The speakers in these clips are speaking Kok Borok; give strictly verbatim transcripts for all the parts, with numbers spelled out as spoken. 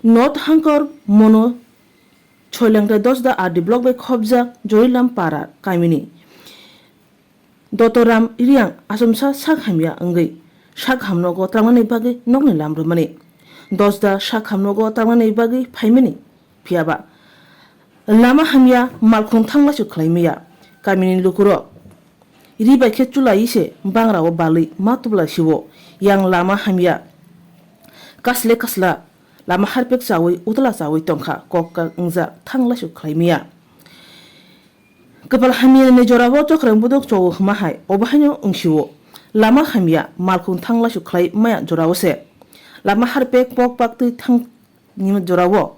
North Hangkor Mono Choilengta Dosda R D block bai khopjak Jorilam Para kamini Dotoram Riang achomsa sak hamya wngwi sak hamnogo twlangnani bagwi nokni lam rwmani. Dosda sak hamnogo twlangnani bagwi phaimani, phiyaba lama hamya malkhung thanglasu khlaimaya. Kamini lukurok ri bai khe chulai se bangrao balwi ma tubla siwo. Yang lama hamya kasle kasla lama harpek chawi utla chawi tongkha, kok kak wngjak thanglasu khlaimaya. Kwpal hamya ni jorao chokrang buduk chowo hwma hai, obo haino wngsio. Lama hamya malkhung thanglasu khlai maya jorao se. Lama harpek pok pak twi thang ni jorao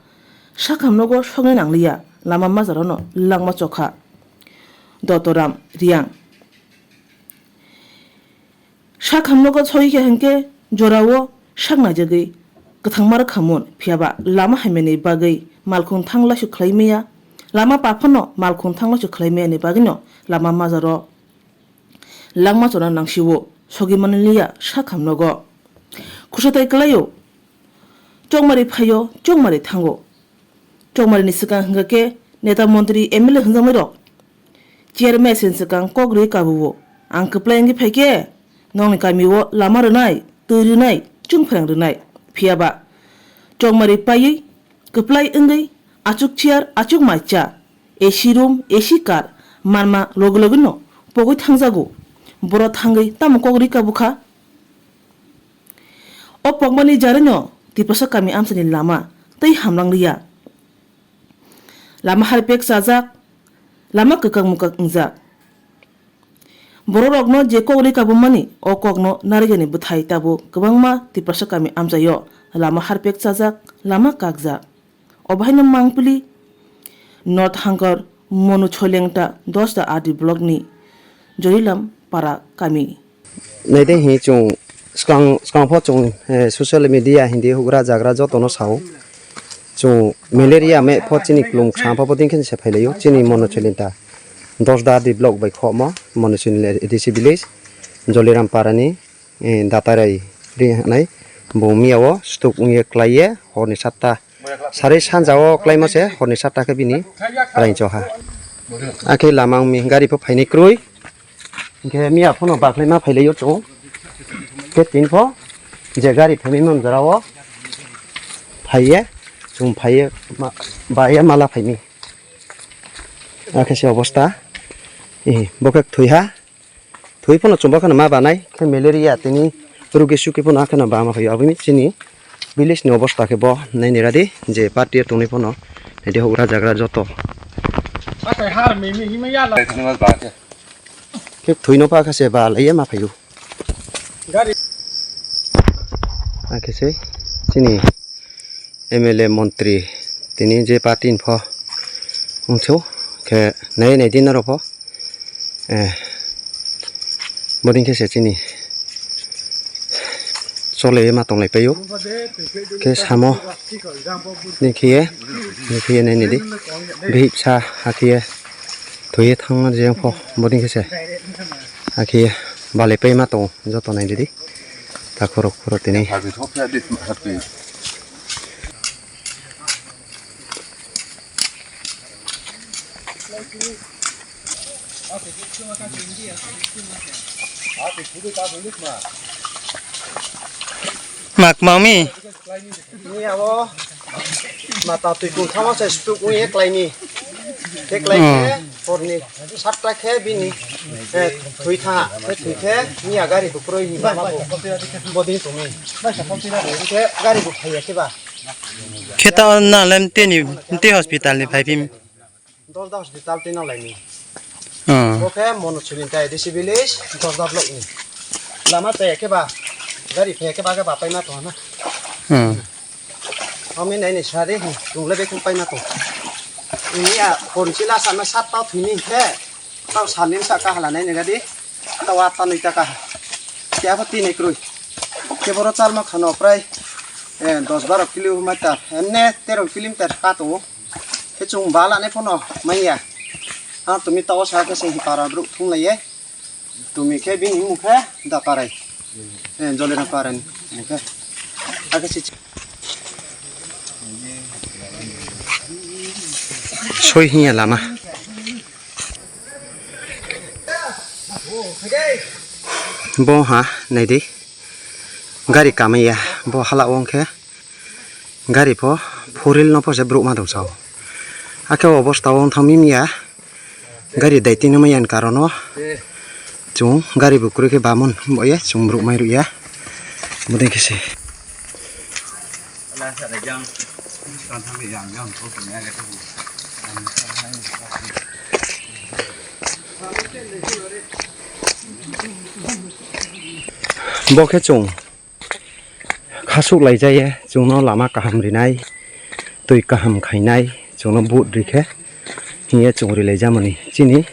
sakhamnogo soknai nangliya, lama majaro no langma chokha. Dotoram Riang. Sakhamnogo sogwi kha hinkhe jorao sak naijagwi kwthangma rwkha mun, phiyaba lama hamyani bagwi malkhung thanglasu khlai maya, lama paphano malkhung thanglasu khlai maya ni bagwino lama majaro langma chona nangsio, sogwi manliya sakhamnogo. Khusatai kwlaio, chongmari phaio, chongmari thango. Chongmari ni swkang hwnkha khe neta montri M L A hwnjaknai rok chair mesen swkang kok rwi kabuo. Ang kwplai wngwi phaikhe nokni kamio lama rwnai, twi rwnai, chwngphrang rwnai. Phiyaba chongmari paiwi kwplai wngwi achuk chair, achuk mai cha, A C room, A C car manma logi logi no pogwi thangjago. Boro thangwi tamo kok rwi kabukha? O pokmani jarino Tiprasa kami amchani lama tei hamlang liya. Lama harpek chajak, lama kwkak mwkak wngjak. Bororokno je kok rwi kabumani, o kokno narigani bwthai tabuk kwbangma Tiprasa kami amchaio lama harpek chajak, lama kakjak. Obo haino mangpili North Hangkor Monu Cholengta Dosda R D block ni Jorilam Para kami. Naide hi chwng swkang, swkang pho chwng, eh, social media hindi hugra jagra jotono sao. Chwng malaria me pho chini klung ksa pho bodin khe se phailaio chini Monu Cholengta Dosda R D block bai khomo Monu Cholengta A D C village Joliram Para ni, eh, Datarai ri hanai bo miya o stroke wngye klaiye horni satta. Sari sanja o klaima se horni satta khe bini raincho ha. Akhe lama wngmi gari pho phainai kwrwi. Hinkhe miya phono baklai ma phailaio chwng. Khe tin pho je gari phaimai man jora o phaiye, chwng phaiye, ma-, baiye mala phaimai. Akhe se obosta. Eh, bo khe thwi ha. Thwi phano chumba kheno ma banai, khe malaria tini rugi suki phano hakheno bama phaio. Aboni chini village ni obosta khe bo naini radi je party tongni phano naidi hugra jagra joto. Khe thwi no pha khe se ba laiya ma phaio. Akhe se chini M L A montri tini je party ni pho wngsu khe nai nai din norok pho, eh, bodin khe se chini chole ma tonglai paio khe samo din khiye, din khiye nai nai di bihik sa hakhiye thoye thangma jeng pho bodin khe se hakhiye balai pai ma tongo joto nai nai di takhorok khoro tini. Mak mami. Ni abo mata twi kung thama se stuk ung ye klai ni. Te klai khe Hmm. Hor ni satta khe bini, eh, thwi tha. Te thwi khe ni a gari bukroi ni mama bo. Bodin tumi. Te gari bu phai ya khe ba. Khe ta na lem te ni, te hospital ni phai phim. Dosda hospital twi nalaini. Hmm. Bo khe Monu Cholengta A D C village, Dosda block ni. Lama tei khe ba, gari phe khe ba khe ba paima tong na. Hmm. Ami nai ni sari, tung le bekhung paima tong. Ini ya, phone sila sama sat tau thini khe, tau salim sa ka hala nai ni gadi. Tawa tanwi taka. Kya pho tini kroi. Khe boro chalma khano prai, eh, dos baro kilometer, emne tero kilometer ka tongo. Khe chwng bala ne phono manya. Ha tumi tawa sa khe se para bru thung laiye. Tumi khe bini mung khe da parai. Eh, Jolirang parai mung khe. Ake se Soi hinya lama. Bo ha, naidi. Gari kamaya, bo hala wng khe. Gari pho, four wheel no pho se bruk ma tong sao. Akhe o bosta wng thang mimiya. Gari dai tini maya ni karon o. Chung gari bo kwrwi khe bamon, bo ye chung bruk mai rw ya. Bo dei khe se. Bo khe chung khasuk laijaya, chwngno lama kaham rinai, twi kaham khainai, chwngno vote rikhe hiya chung rilaijamani chini.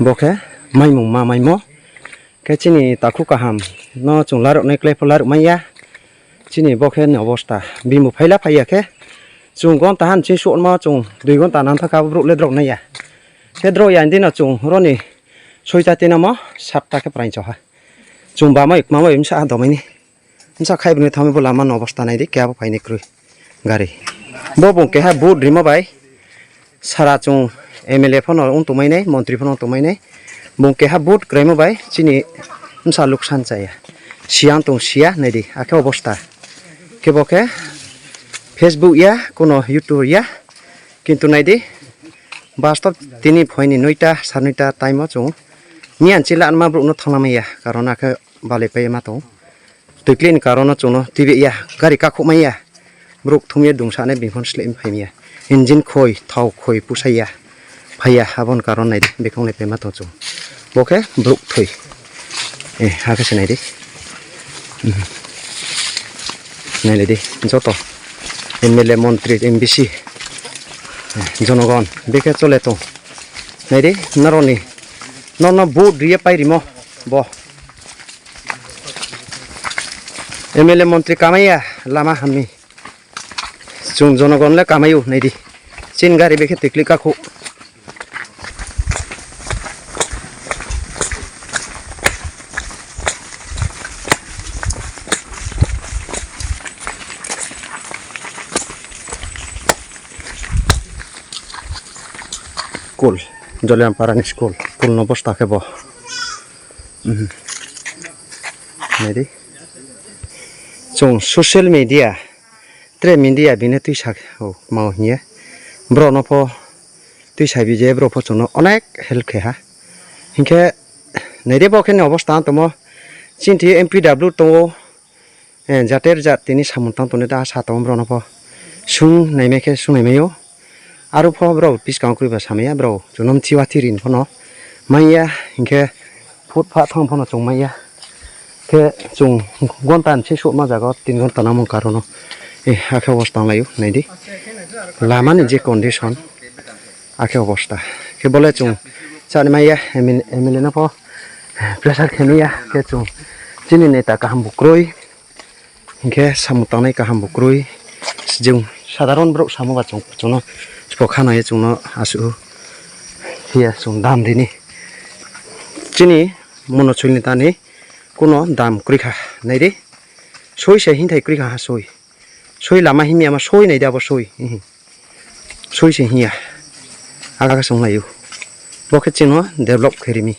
Bo khe maimung ma maimo. Khe chini takhuk kaham no chwng larwknai khlai pho larwk manya. Chini bo khe ni obostha. Bini bo phaila phaiya khe chwng gonta han chini suhorma chwng dui gonta nang thaka borok le drok naiya. Khe drok ya, hindi no chwng roni soita tinamo satta khe praincho ha. Chwng bamai, mamai msa domaini. Msa khai bini thami bo lama no obostha naidi, khe abo phaini kwrwi gari. Bo bung keha vote rima bai. Sara chwng M L A phano wng tongmai nai, montri phano wng tongmai nai. Bung keha vote kwraima bai chini msa luksan chaya. Siya wng tong siya naidi, akhe obostha. Khe bo khe Facebook ya, kuno YouTube ya. Kintu naidi, bastob tini phoini noita, sar noita time o chwng miyan chila anma borokno thangna maya, karon akhe balai pai ma tongo. Twikli ni karon o chwngno twibe ya, gari kakhuk maya. Borok thumya dungsane bini phone slem phaimya. Engine khoi, thao khoi pusaiya. Phaiya, aboni karon naidi, bekhong nai paima tong chwng. Bo khe borok thwi. Eh, hakhe se naidi. Mhm. Nailai di, joto. M L A, montri, M D C. Eh, jonogon, bekhe chole tong. Naidi, noroni. Norno vote riye pairimo, bo. M L A montri kamaiya, lama hamni. Chwng jonogon le kamaiyo, naidi. Chin gari bekhe twikli kakhu. School, Jolianpara ni school, school no bosta khe bo. Mhm. Naidi. Chwng social media, tre media bini twisa o mao hiye. Bro no pho twisa bije, bro pho chwngno onek help khe ha. Hinkhe naidi bo khe ni obostha tongmo. Chinthi M P W tongo. Eh, jater jat tini samung tang toni ta sa tong borok no pho sung naimai khe sung naimai o. Aro pho borok buskang kwrwi ba samaya borok jonom thiwa thirin phono manya hinkhe phut pha thang phono chwng manya khe chwng gonta ni se suh ma jaga o tin gonta nangmung karon o. Eh, hakhe obostha wng lai o naidi lama ni je condition. Akhe obostha khe bole chwng chani maya M L A no pho pressure khe maya khe chwng chini neta kaham bo kwrwi. Hinkhe samung tangnai kaham bo kwrwi. Chwng sadharon borok samo ba chwng, chwngno sipok khana ye chwngno aswk hiya chwng dam rini. Chini mono chwlni tani kuno dam kwrwi kha naidi. Soi se hinthai kwrwi kha ha soi. Soi lama himya ma soi naidi abo soi. Soi se hiya. Aga ka song laio. Bo khe chwngno develop khe rimi.